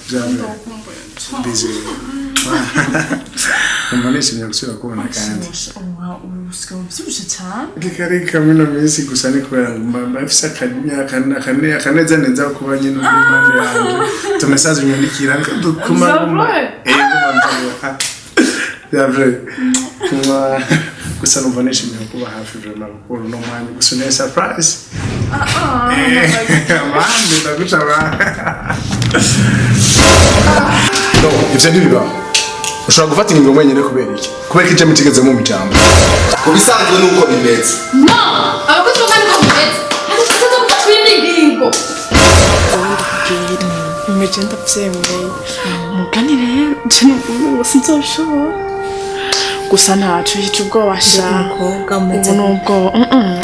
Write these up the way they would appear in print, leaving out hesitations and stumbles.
Jamais. Bisous. Numva nishimiye gusubira kubona kandi. Usigaye ubyibushe cyane. Reka reka, mino minsi gusa ni kubera ngo mba mfise akanezaneza kuba nyine uri impande yanje. Tu message unyandikira kuma. Vrai? Ego, ya vrai. Kuma gusa numva nishimiye kuba hafi vraiment, kuko uno mwanya gusa ni surprise. Abandi ndaguca abandi. No, ivyo ntibibaho. Ushobora gufata ingingo mwenyine kubera iki? Kubera ko ije mutigeze mu ijambo. Ku bisanzwe nuko bimeze. No, abakozi bo kandi ko bimeze, ariko tuza gufata iyindi ngingo. Ndakubwira bimwe, ndabyemeye. Umugani rero je numva ngo sinzobishobora, gusa ntaco yica ubwoba sha. Umukobwa umeze Ubu ni ubwoba.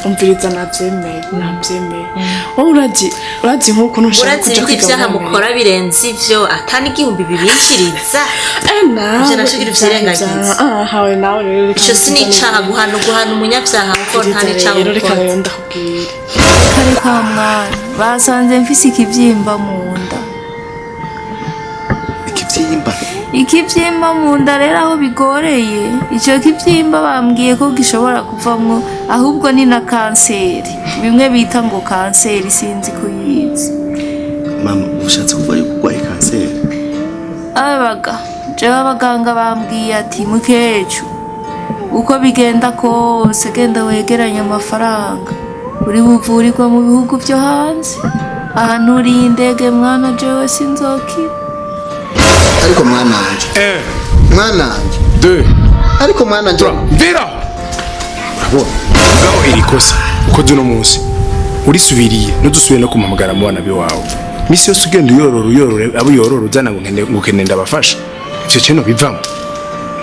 Umviriza, nabyemeye, nabyemeye. Wowe urazi nk'uko ntushaka Urazi kuja ibindi kwiga vyaha muri mukora birenze ivyo, ata n'igihumbi bibinjiriza. Amerika. Nawe Ivyo naco gira uvyirengagize. Ah, hawe nawe rero reka Ico si n'icaha, guhana umunyavyaha kuko nta Umviriza n'icaha rero, reka ukoze. rero ndakubwira. Kare kwa mwana basanze mfise ikibyimba mu nda. Ikibyimba? Ikibyimba mu nda. Rero aho bigoreye, icyo kibyimba bambwiye ko gishobora kuvamwo ahubwo ni na kanseri, bimwe bita ngo kanseri, sinzi kuyizi. Mama, ushatse kuvuga yuko urwaye kanseri? Abaga jewe abaganga bambwiye ati: "Mukecuru, uko bigenda kose, genda wegeranye amafaranga, uri buvurirwa mu bihugu byo hanze. Aha nturiye indege mwana, jewe sinzokira." Ariko mwana wanje, mwana wanje. Deux. Ariko mwana wanje. Mvira, urabona mugabo iri kosa ukoze uno munsi urisubiriye, ntudusubire no kumpamagara mu bana biwawe. Misi yose ugenda uyorora, uyorora abo uyorora uzana ngo nkene ndabafasha. Ivyo kintu bivamo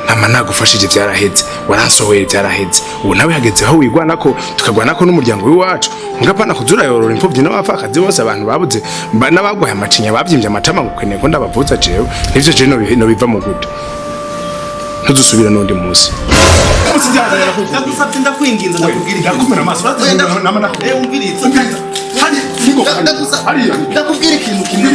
nama nagufashije byaraheze, waransohoye byaraheze. Ubu nawe hageze aho wigwanako, tukagwanako n'umuryango w'iwacu. Mugapana kuza urayorora imfuvyi n'abapfakazi bose, abantu babuze n'abagwaye amacinya, bavyimbye amatama, ngo ukeneye ko ndabavuza jewe. Nivyo je nobiva mu gute? Ntuzusubira n'undi munsi. Ndagusabye, ndakwinginze, ndakubwira ikintu. Ndakumena amaso. Oya, umviriza. Hariya. Ndakubwira ikintu kimwe.